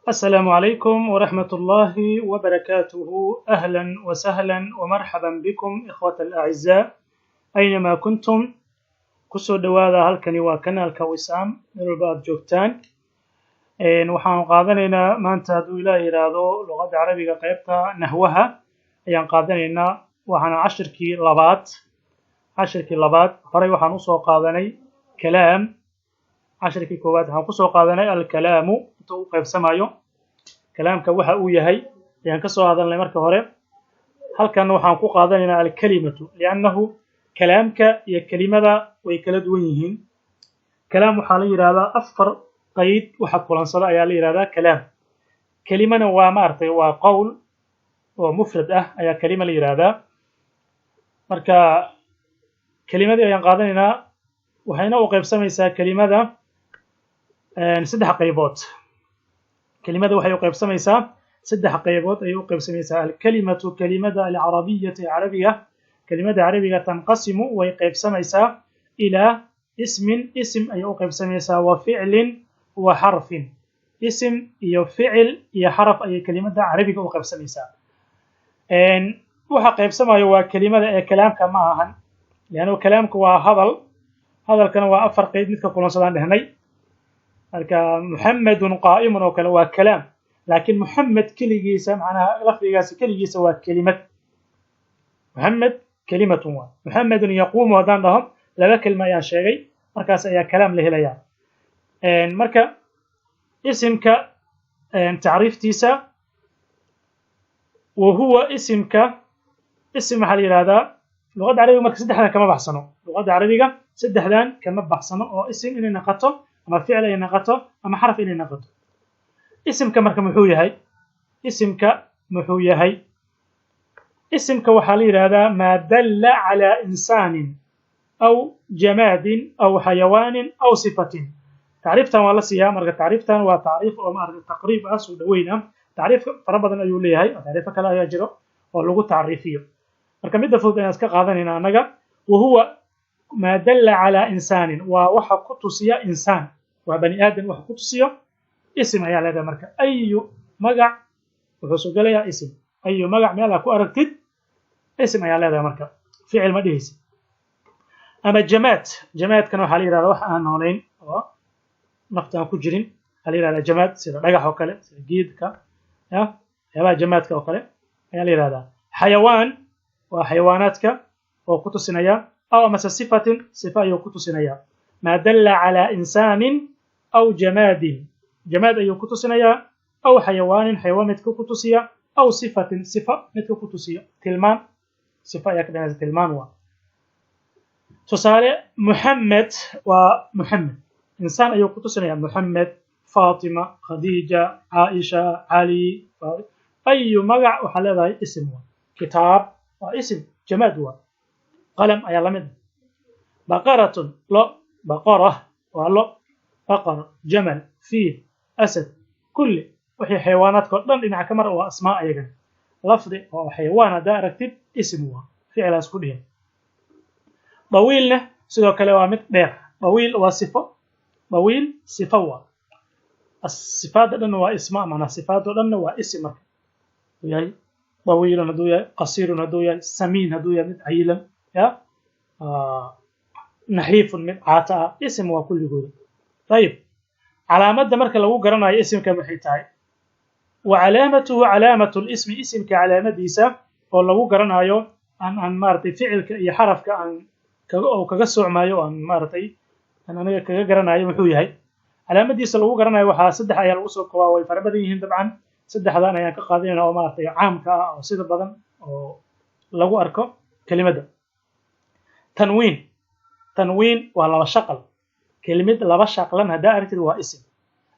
السلام عليكم ورحمة الله وبركاته. أهلا وسهلا ومرحبا بكم إخوة الأعزاء أينما كنتم. Kusoo dhawaada, halkani waa kanaalka Wisaam. Meel walba aad joogtaan, waxaan qaadanaynaa maanta, hadduu Ilaah yidhaahdo, luqadda Carabiga qaybta nahwaha ayaan qaadanaynaa. Waxaana cashirkii labaad. Cashirkii labaad horey waxaan usoo qaadanay kalaam. Cashirkii koowaad waxaan kusoo qaadanay alkalaamu inta u qaybsamayo, kalaamka waxa uu yahay ayaan ka soo hadalnay marka hore. Halkan waxaan ku qaadanaynaa alkalimatu, liannahu kalaamka iyo kelimada way kala duwan yihiin. Kalaam waxaa la yidhahdaa afar qayd waxa kulansada ayaa la yidhahdaa kalaam. Kelimana waa, maaragtay, waa qowl oo mufrad ah ayaa kelima la yidhahdaa. Marka kelimadii ayaan qaadanaynaa, waxayna u qaybsamaysaa kelimada saddex qaybood. Kelimada waxay u qaybsamaysaa saddex qaybood ayay u qaybsamaysaa. Alkalimatu, kelimada, alcarabiyata, ee carabiga, kelimada carabiga, tanqasimu, way qaybsamaysaa, ilaa ismin, isim ayay u qaybsamaysaa, wa ficlin wa xarfin. Isim iyo ficil iyo xaraf ayay kelimada carabiga u qaybsamaysaa. Waxa qaybsamayo waa kelimada ee kalaamka ma ahan, liannu kalaamku waa hadal, hadalkana waa afar qeyb midka kulansadaan dhehnay. Marka muxamedun qaa'imun oo kale waa kalaam, laakiin Muxamed keligiisa, macnaha lafdigaasi keligiisa, waa kelimad. Muxamed kelimatun waa. Muxamedun yaquumu haddaan dhaho, laba kelma ayaan sheegay, markaas ayaa kalaam la helayaa. Marka isimka tacriiftiisa: wa huwa isimka, isim waxaa la yidhahdaa luqadda Carabiga marka saddexdan kama baxsano. Luqadda Carabiga saddexdan kama baxsano, oo isim inay noqoto ama ficil ay noqoto ama xaraf inay noqoto. Isimka marka muxuu yahay? Isimka muxuu yahay? Isimka waxaa la yidhahdaa maa dalla calaa insaanin aw jamaadin aw xayawaanin aw sifatin. Tacriiftan waa la siiyaa. Marka tacriiftan waa tacriif oo, maaragtay, taqriib ah, soo dhaweyn ah. Tacriif fara badan ayuu leeyahay, tacriifo kale ayaa jiro oo lagu tacriifiyo. Marka midda fudud ayaan iska qaadanayna annaga. Wa huwa maa dalla calaa insaanin, waa waxa ku tusiya insaan, waa bani aadam waxa ku tusiyo isim ayaa leedahay. Marka ayu magac wuxuu soo gelayaa isim. Ayu magac meel aa ku aragtid, isim ayaa leedahay. Marka ficil ma dhihaysid. Ama jamaad. Jamaadkana waxaa la yidhahdaa wax aan noolayn oo nafta aan ku jirin waxaa la yidhahdaa jamaad, sida dhagax oo kale, sida geedka ya waxyaabaha jamaadka oo kale ayaa la yidhahdaa. Xayawaan waa xayawaanaadka oo ku tusinaya, aw amase sifatin, sifa ayuu ku tusinaya. Maa dalla calaa insaanin aw jamaadin, jamaad ayuu ku tusinayaa, aw xayawaanin, xayawaan midka ku tusiya, aw sifatin, sifa midka ku tusiya, tilmaan, sifa ayaa ka dhanaysa, tilmaan waa. Tusaale, Muxamed waa Muxamed, insaan ayuu ku tusinaya. Muxamed, Fatima, Khadiija, Caaisha, Cali, ayu magac waxaa leedahay isim waa. Kitaab waa isim, jamaad waa. Qalam ayaa lamid ah. Baqaratun, lo, baqara waa lo, baqar, jamal, fiil, asad, kulli wixii xayawaanaadka o dhan dhinaca ka mar waa asmaa ayagan. Lafdi oo xayawaan haddaa aragtid, isim waa, ficilaas ku dhihin. Dawiilna sidoo kale waa mid dheer. Dawiil waa sifo, dawiil sifo waa. Sifaadda dhan waa isma, macnaa sifaaddo dhanna waa isim. Marka hadduu yahay dawiilun, hadduu yahay qasiirun, hadduu yahay samiin, hadduu yahay mid cayilan ya naxiifun, mid caata ah, isim waa kulligooda. Ayib, calaamadda marka lagu garanayo isimka maxay tahay? Wa calaamatuhu, calaamatu lismi, isimka calaamadiisa oo lagu garanayo aan maaragtay ficilka iyo xarafka aan kaga oo kaga soocmaayo, aan maaragtay aan aniga kaga garanayo, muxuu yahay calaamadiisa lagu garanayo? Waxaa saddex ayaa lagu soo koobaa. Way fara badan yihiin dabcan, saddexdan ayaan ka qaadanayna oo, maaragtay, caamka ah oo sida badan oo lagu arko kelimadda. Tanwiin. Tanwiin waa laba shaqal. Kelimad laba shaqlan haddaa aragtid, waa isim.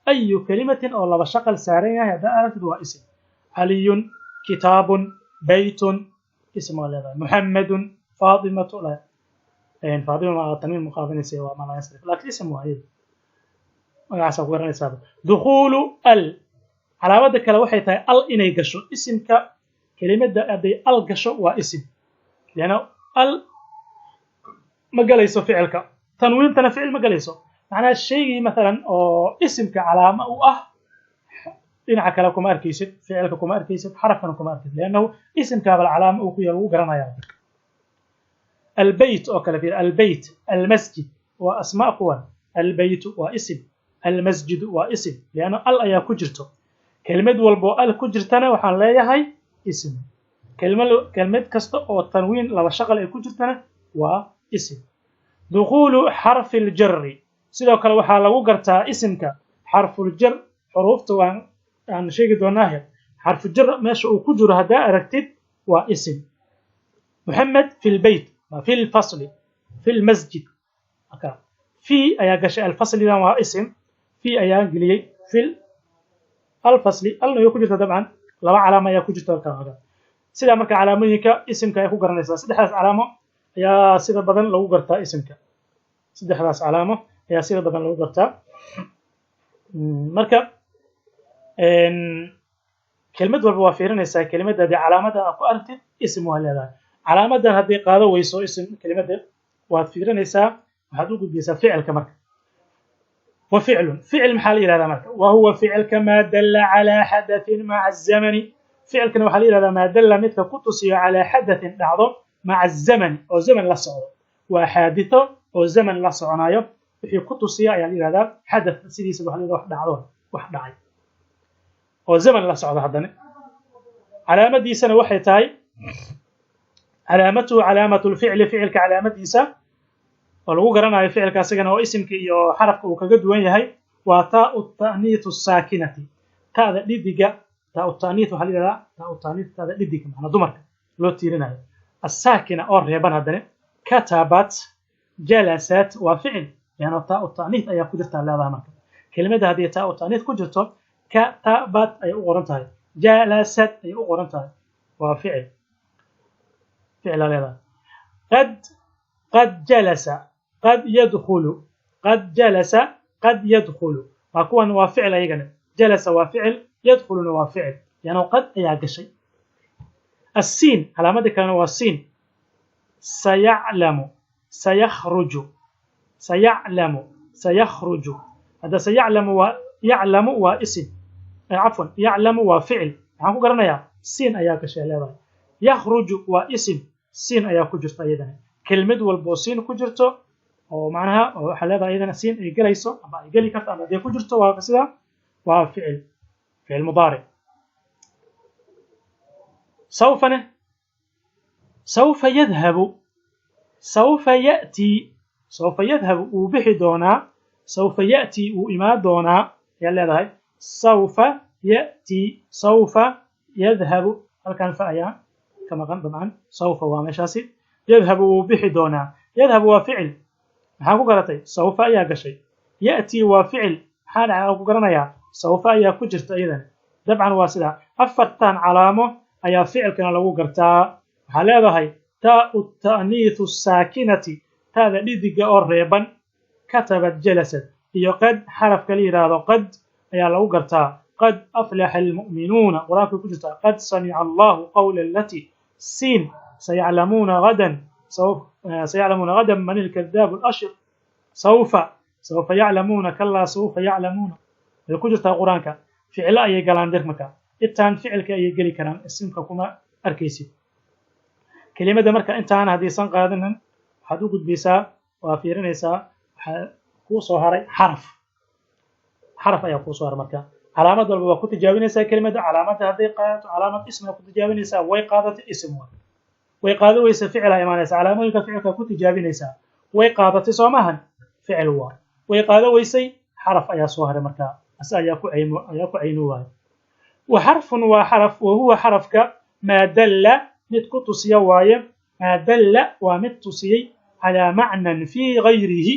Ayu kelimatin oo laba shaqal saaran yahay haddaa aragtid, waa isim. Caliyun, kitaabun, baytun, isim waa leedahay. Muxamedun, Faatimatu. Faatima ma tanwiin ma qaadanaysa, waa ma laa yansarif, laakiin isim waa iyada, magacaasaa ku garanaysaaba. Dukhuulu al, calaamada kale waxay tahay al inay gasho isimka. Kelimadda hadday al gasho, waa isim. Lianna al ma galayso ficilka, tanwiintana ficil ma galayso. Macnaha shaygii maalan oo isimka calaamo u ah. Dhinaca kale kuma arkaysid, ficilka kuma arkaysid, xarafkana kuma arkaysid, liannahu isimkaaba calaama uu ku yahay lagu garanaya. Albeyt oo kale fiir, albeyt, almasjid, waa asmaa kuwan. Albeytu waa isim, almasjidu waa isim, lianna al ayaa ku jirto. Kelmad walbo al ku jirtana waxaan leeyahay isim. Kelmad kasta oo tanwiin laba shaqal ay ku jirtana waa isim. Dukhuulu xarfi ljari, sidoo kale waxaa lagu gartaa isimka xarfuljar. Xuruufta waan aan sheegi doonaahe, xarfujar meesha uu ku jiro haddaa aragtid waa isim. Muxamed fi lbeyt, fi lfasli, fi lmasjid. Fi ayaa gashay, alfaslidan waa isim, fi ayaa geliyey, fi alfasli alna way ku jirta. Dabcan laba calaamo ayaa ku jirta halkan. Sidaa marka calaamooyinka isimka ay ku garanaysaa, saddexdaas calaamo ayaa sida badan lagu gartaa isimka. Saddexdaas calaamo ayaa sida badan lagu gartaa. Marka kelmad walba waa fiirinaysaa. Kelimadda haddii calaamada aad ku aragtid, isim waa leedahay. Calaamadan haddii qaado weyso isim kelimadda, waad fiirinaysaa, waxaad u gudbiyeysaa ficilka. Marka wa ficlun, ficil maxaa la yihahdaa marka? Wa huwa ficilka maa dalla calaa xadathin maca azamani. Ficilkana waxaa la yihahdaa maa dalla, midka ku tusiyo, calaa xadathin, dhacdo, maca azamani, oo zaman la socdo. Waa xaaditho oo zaman la soconayo wixii ku tusiya ayaa la yihahdaa xadath. Sidiisa waxa la yihahdaa wax dhacdo, wax dhacay oo zaman la socdo. Haddana calaamadiisana waxay tahay, calaamatuhu, calaamatu lficli, ficilka calaamadiisa oo lagu garanayo ficilka asagana oo isimka iyo xarafka uu kaga duwan yahay, waa taau ta'niithu saakinati, ta'da dhidiga. Taau ta'niith waxaa la yihahdaa taau ta'niith, ta'da dhidiga, macnaa dumarka loo tiirinayo, asaakina oo reeban. Haddana katabat, jalasat waa ficil, leanna taau ta'niith ayaa ku jirtaa leedahay. Marka kelimadda haddii taau ta'niith ku jirto, katabat ayay u qoran tahay, jalasat ayay u qoran tahay, waa ficil, ficila leedahay. Qad, qad jalasa, qad yadkhulu, qad jalasa, qad yadkhulu, waa kuwan, waa ficil ayagana. Jalasa waa ficil, yadkhuluna waa ficil, leanna qad ayaa gashay. Asiin, calaamadda kalena waa siin. Sayaclamu, sayakhruju, sayaclamu, sayakhruju. Hadda sayaclamu waa, yaclamu waa isim, cafwan, yaclamu waa ficil. Maxaan ku garanayaa? Siin ayaa gashay leedahay. Yakhruju waa isim, siin ayaa ku jirta iyadana. Kelmad walboo siin ku jirto oo macnaha oo waxaa leedahay iyadana siin ay gelayso ama ay geli karto ama hadday ku jirto, waa sida, waa ficil, ficil mudaaric. Sawfane, sawfa yadhabu, sawfa ya'tii, sawfa yadhabu wuu bixi doonaa, sawfa ya'tii wuu imaan doonaa ayaa leedahay. Sawfa ya'tii, sawfa yadhabu, halkan fa ayaa ka maqan dabcan. Sawfa waa meeshaasi, yadhabu wuu bixi doonaa. Yadhabu waa ficil, maxaa ku garatay? Sawfa ayaa gashay. Ya'tii waa ficil, maxaa dhacay ku garanayaa? Sawfa ayaa ku jirta iyadana. Dabcan waa sidaa, afartan calaamo ayaa ficilkana lagu gartaa. Waxaa leedahay taau ta'niithu saakinati, taada dhidiga oo reeban, katabat, jalasad, iyo qad, xarafka la yidhaahdo qad ayaa lagu gartaa. Qad aflaxa almu'minuuna, qur-aankay ku jirtaa. Qad samica allahu qawla allati, siin, sayaclamuuna gadan, sayaclamuuna gadan man ilkadaabu alashir, sawfa, sawfa yaclamuuna, kalaa sawfa yaclamuuna, way ku jirtaa qur-aanka. Ficilo ayay galaan dir marka intaan ficilka ayay geli karaan, isimka kuma arkaysid kelimada. Marka intaan haddaysan qaadanin, waxaad u gudbaysaa, waa fiirinaysaa, waxaa kuu soo haray xaraf. Xaraf ayaa kuu soo haray. Marka calaamad walba waa ku tijaabinaysaa kelimada. Calaamadda hadday qaadato calaamad ism ku tijaabinaysaa, way qaadatay, ism waa. Way qaado weysa, ficilaa imaanaysa. Calaamooyinka ficilka ku tijaabinaysaa, way qaadatay, soo maahan? Ficil waa. Way qaado weysay, xaraf ayaa soo haray. Markaa ase ayaa ku cayno waayo. Wa xarfun waa xaraf. Wa huwa xarafka maa dalla, mid ku tusiya waaye. Maa dalla waa mid tusiyey, calaa macnan fii gayrihi,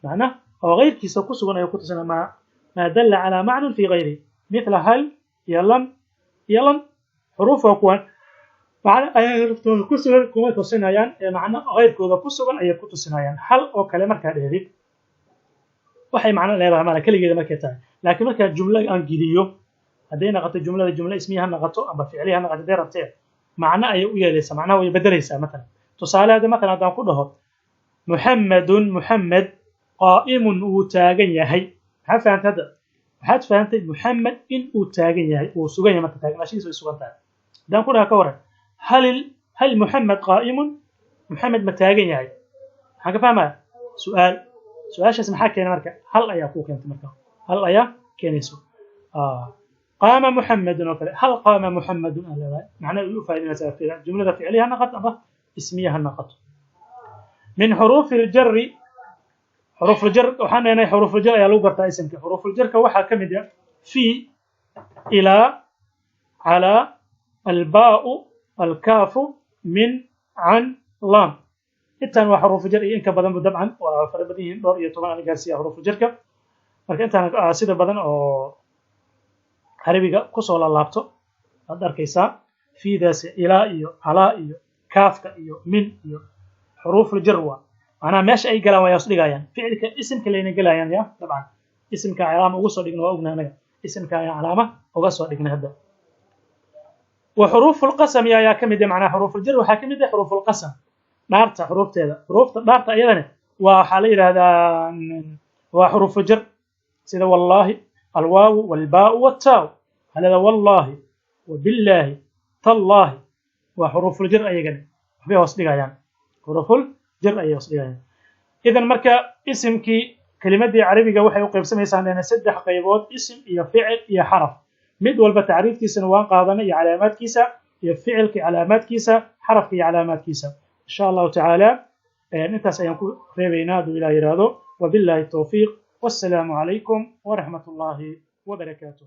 macna oo gayrkiisa ku sugan ayuu ku tusina. Maa dalla calaa macnan fii gayrihi, mithla hal iyo lam iyo lan, xuruuf waa kuwan, macno ayaa laftooda ku sugan kuma tusinayaan ee macno gayrkooda ku sugan ayay ku tusinayaan. Hal oo kale markaa dheedid, waxay macno leedahay maala keligeeda markay tahay, laakiin markaa jumlo aan geliyo, hadday noqoto jumlada jumlo ismiya ha noqoto amba ficliya ha noqoto, hadday rabtee, macno ayay u yeelaysaa, macnaha way bedelaysaa. Matalan tusaale, hadda matalan haddaan ku dhaho muxamedun, muxamed, qaa'imun, wuu taagan yahay, maxaa fahamta hadda? Waxaad fahantay Muxamed in uu taagan yahay, uu sugan yahay. Marka taagnaashihiisu ay sugan tahay. Haddaan ku dhaha ka waran هل محمد قائم؟ Muxamed ma taagan yahay? Maxaan ka fahmaya? Su'aal. Su-aashaas maxaa keenay marka? هل ayaa kuu keentay. Marka هل ayaa keenayso. قام محمد oo kale, هل قام محمد aa leedahay. Macnaha ay u faa'iidaynaysaa jumlada ficliya ha noqoto ama ismiya ha noqoto. من حروف الجر, حروف الجر, waxaan leenahay حروف الجر ayaa lagu gartaa isimka. حروف الجر ka waxaa ka mid ah في, إلى, على, الباء, الكاف, من, عن, لام. Intaan waa حروف جر iyo in ka badanba. Dabcan waa fara badan yihiin, dhowr iyo toban aan gaarsiiya حروف جر ka. Marka intaan sida badan oo carabiga kusoo laalaabto waad arkaysaa fiidaasi, إلى iyo على iyo kaafka iyo من iyo حروف الجر. Waa macnaha meesha ay galaan waa dhigayaan ficilka, isimka layna gelayaan. Ya dabcan isimka calaama ugu soo dhigna, waa ognahay anaga isimka ayaa calaama uga soo dhignay hadda. وحروف القسم ayaa ka mid ah. Macnaha حروف الجر waxaa ka mid ah حروف القسم, dhaarta xuruufteeda. Xuruufta dhaarta iyadana waa waxaa la yidhahdaa waa حروف الجر, sida والله, الواو والباء والتاء. Waxaa leedahay والله وبالله تالله. Waa حروف الجر ayagana, waxbay hoos dhigayaan, حروف الجر ayay hoos dhigayaan. Idan marka isimkii, kelimadii carabiga, waxay u qaybsamaysaa leena saddex qaybood: isim iyo ficil iyo xaraf. Mid walba tacriifkiisana waan qaadanay, iyo calaamaadkiisa, iyo ficilka calaamaadkiisa, xarafka iyo calaamaadkiisa. Insha Allahu tacaala intaas ayaan ku reebaynaa hadduu Ilaah yidhaahdo. وبالله التوفيق, والسلام عليكم ورحمة الله وبركاته.